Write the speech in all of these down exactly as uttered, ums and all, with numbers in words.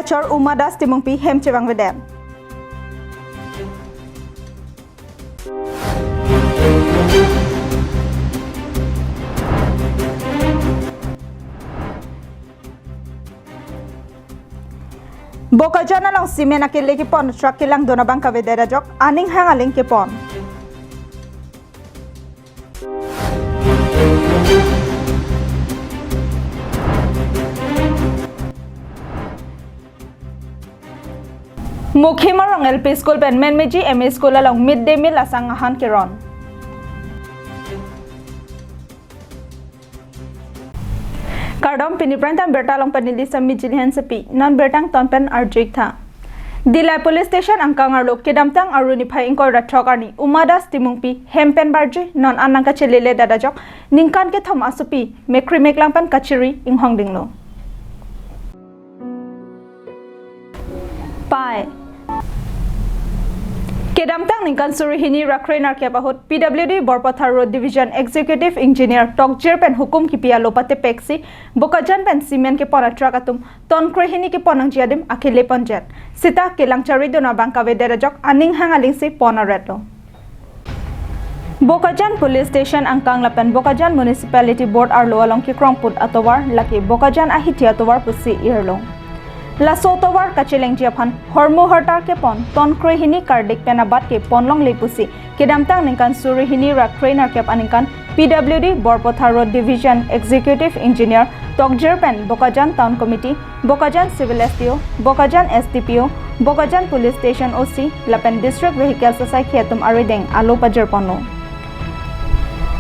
Chor Uma Das Timungpi hem chevangvedet. Bokajan along cement akele kepon truck kelangdun abang kavedet ajok aning hang aling kepon. Mukhi Morong L P School pen Menmeji M E School along mid day meal asang ahan keron. Kardom, pini prime time birta along pen neli Sami Jilhensepi, non birta angton pen arju-ik tha. Dillai Police Station angkang arlo kedamtang Aru niphai ingkoi ra throk arni Uma Das Timungpi hem pen barjui non an nangkachelele det ajok ningkan kethom asopi mekri meklang pen kachiri inghong dinglo. Pai. Kedamtang ningkan suri hini ra kre-nerkep ahut P W D Borpathar Road Division Executive Engineer tokjir pen hukum kipi alo patepeksi Bokajan pen cement kepon a truck atum ton kre hini kepon nangji adim akele ponjet. Sita kelang charidun abang kavedet ajok aning hang alingsi pon aretlo. Bokajan Police Station angkang lapen Bokajan Municipality Board arlo along kekrongput atovar lake Bokajan ahithi atovar pusi irlo. Laso atovar kachelengji aphan hormu hortar kepon ton kre hini kardik pen abat ke ponlongle pusi kedamtang ningkan suri hini ra kre-nerkep aningkan P W D Borpathar Road Division Executive Engineer tokjir pen Bokajan Town Committee, Bokajan Civil S D O, Bokajan S D P O, Bokajan Police Station O C lapen District Vehicles asaikhi atum arideng alo pajirponlo.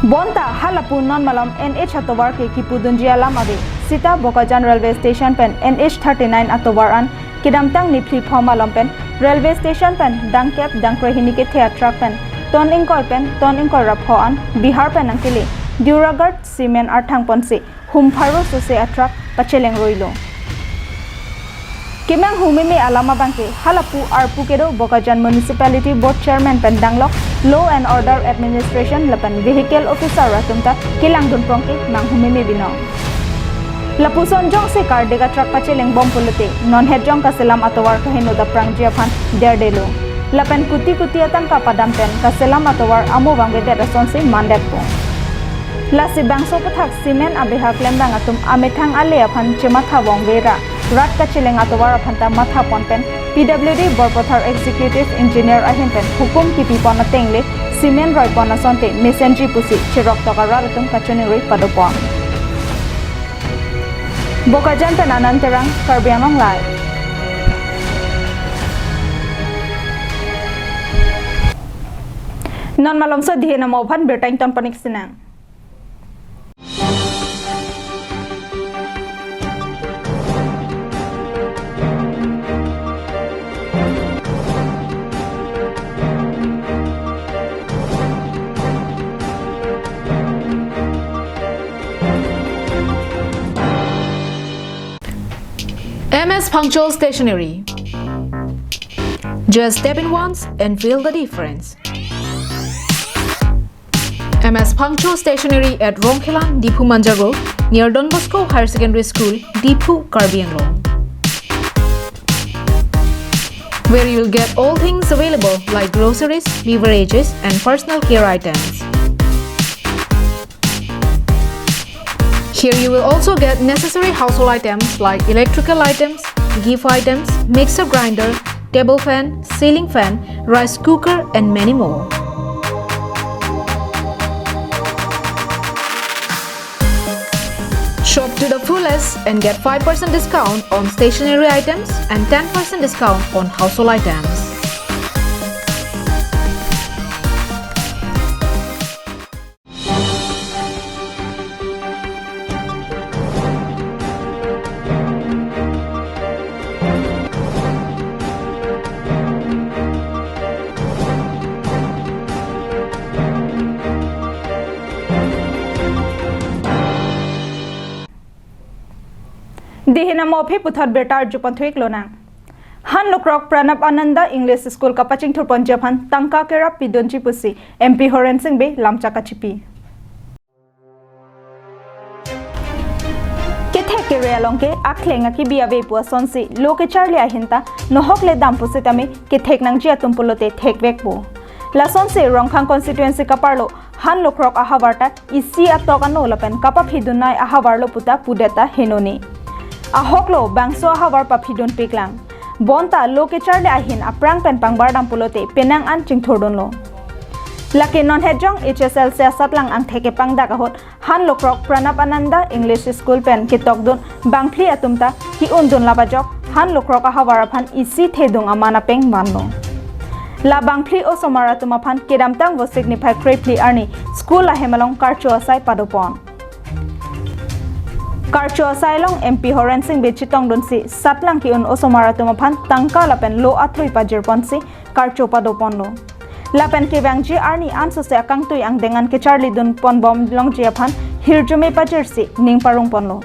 Bonta halapu non malom N H atovar ke kipudunji alam ave. Sita Bokajan Railway Station pen N H thirty-nine atovar an kedamtang niphli pho malom pen railway station pen dangkep dangkre hini kethe a truck pen ton ingkoi pen ton ingkoi ra pho an Bihar pen nangkele Duragarh cement arthang ponsi hum pharo sose a truck kacheleng roilo. Kemang humeme alam abang ke halapu arpu kedo Bokajan Municipality Board Chairman pen danglok Law and Order Administration lapen Vehicle Officer atum ta kelangdun prong ke mang humeme binong. Lapuson jongsi kardik a truck pachelengbom pulote non het jong kaselam atovar kaheno daprangji aphan derdelo. Lapen kuti kuti atangka padam pen kaselam atovar amo vangvedet asonsi mandetpo. Lasi bangso aputhak cement abeha klembang atum amethang ale aphan chematha vongve ra rat kacheleng atovar aphan ta mathapon pen P W D Borpathar Executive Engineer ahin pen hukum kipipon atengle cement roipon asonte mesenji pusi cheroktok arat atum kachiningri padopon. Bokajan pen Anand Terang, Karbi Anglong Live. Non malomso dihe namo aphan birta angton panik sinang. M S Phangcho Stationery. Just step in once and feel the difference. M S Phangcho Stationery at Rongkhelan, Diphu Manja Road, near Don Bosco Higher Secondary School, Diphu, Karbi Anglong. Where you'll get all things available like groceries, beverages, and personal care items. Here you will also get necessary household items like electrical items, gift items, mixer grinder, table fan, ceiling fan, rice cooker, and many more. Shop to the fullest and get five percent discount on stationery items and ten percent discount on household items. Dihe namo aphi puthot birta arjupon thu-ik lonang. Han lukrok Pranab Ananda English School kapachingthurponji aphan tangka kerap pidunji pusi M P Horen Sing Bey lamchak kachipi. Kethek ke Re along ke akleng akibi ave pu asonsi lo kecharli ahin ta nohok le dam pusitame kethek nangji atum pulote thekvekpo. Lasonsi Rongkhang constituency kaparlo han lokrok ahavar ta isi atok ano lapen kapaphidun nai ahavar lo puta pudet ta henone. Ahok lo bangso ahavar paphidun piklang. Bonta lo kecharli ahin aphrang pen pangbar dam pulote penang an chingthurdunlo. Lake non hejong H S L C asatlang angthek kepangdak ahut han lokrok Pranab Ananda English School pen ketokdun bangphli atum ta ki-undun lap ajok han lokrok ahavar aphan isi thedung aman apeng vanlo. La bangphli osomar atum aphan kedamtang Vosik niphai krephli arni school ahem along karcho asai padopon. Karcho asai along M P Horen Sing Bey chetongdunsi satlang ki-un osomar atum aphan tangka lapen lo atlui pajirponsi karcho padoponlo. Lapen kevangji arni ansose akangtui angdeng an kecharlidun ponbom longji aphan hirjume pajirsi ning parungponlo.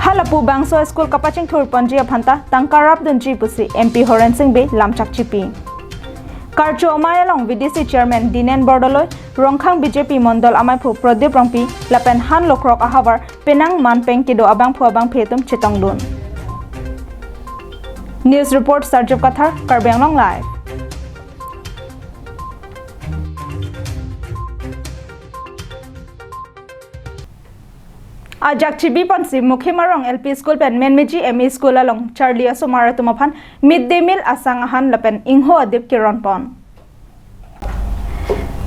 Halapu bangso school kapachingthurponji aphan ta tangka rapdunji pusi M P Horen Sing Bey lamchak chipi. Karcho amei along V D C chairman Dinen Bordoloi, Rongkhang B J P Mondol amaiphu Prodip Rongpi lapen han lokrok ahavar penang manpeng kedo abangphu abangphi atum chetongdun. News report Sarjip Kathar, Karbi Anglong Live. Ajak chibiponsi Mukhi Marong L P School pen Menmeji M E School along charli osomar atum aphan mid day meal asang ahan lapen ingho adip keronpon.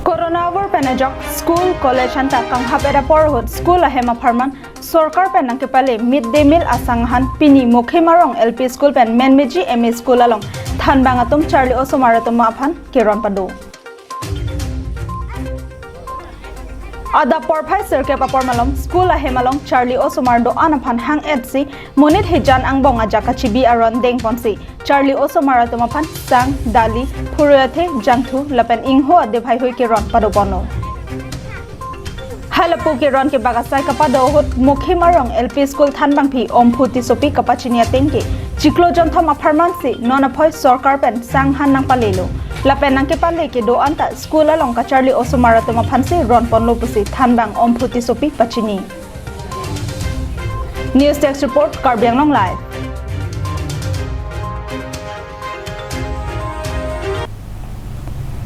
Corona avur pen ajok school, college anta kanghap-et apor ahut school ahem apharman sorkar pen nangkepale mid day meal asang ahan pini Mukhi Marong L P School pen Menmeji M E School along thanbang atum charli osomar atum aphan keron pado. Adap porphai sirkep apor malom school ahem along charli osomar do-an aphan hang-etsi monit hijan angbong ajak kachibi aron dengponsi charli osomar atum aphan sang, dali, phurui athe, jangthu lapen ingho adip heihui keron padoponlo. Halapu keron kebak asai kapado ahut Mukhi Marong L P School thanbangpi Omphu Tissopi kapachini ateng ke chiklo jonthom apharmansi non aphoi sorkar pen sang han nangpalelo. Lapen nangkepale kedo-an ta school along kacharli osomar atum aphansi ronponlo pusi thanbang Omphu Tissopi pachini. News Desk Report, Karbi Anglong Live.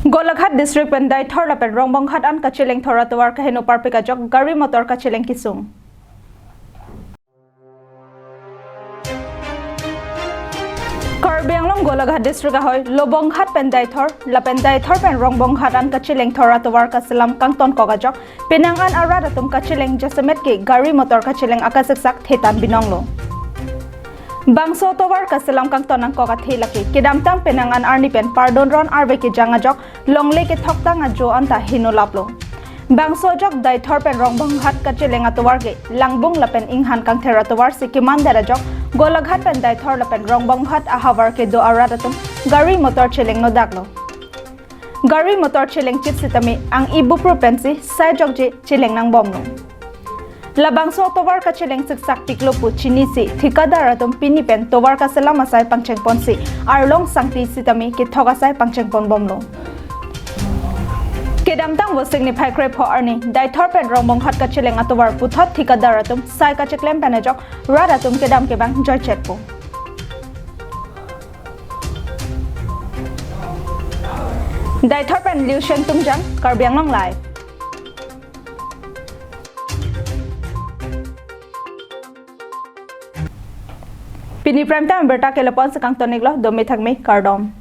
Golaghat District pen Deithor lapen Rongbonghat an kacheleng thor atovar kaheno parpik ajok gari motor kacheleng kesung. Karbi Anglong Golaghat District ahoi Lobonghat pen Deithor lapen Deithor pen Rongbonghat an kacheleng thor atovar kaselam kangtonkok ajok penang an arat atum kacheleng jasemet ke gari motor kacheleng akasiksak thetan binonglo. Bangso atovar kaselam kangton nangkok athe lake kedamtang penang an arni pen pardon ron arve kejang ajok longle kethoktang ajo anta heno laplo. Bangso ajok Deithor pen Rongbonghat kacheleng atovar ke Langbung lapen Inghan Kangther atovarsi kemandet ajok Golaghat pen Deithor lapen Rongbonghat ahavar kedo arat atum gari motor chelengno daklo. Gari motor cheleng chit sitame ang-i bupru pensi sai jokje cheleng nangbomlo. Labangso atovar kacheleng siksak piklo pu chinisi thikadar atum pini pen tovar kaselam asai pangchengponsi arlong sangti sitame kethok asai pangchengponbomlo. Kedamtang Vosik niphai krepho arni Deithor pen Rongbonghat kacheleng atovar puthot thikadar atum sai kacheklem pen ajok rat atum kedam kevang joichetpo. Deithor pen Liusen Tumjang, Karbi Anglong Live. Pini prime time abirta ke lapu-an si kangton-iklo, dome thakme, kardom.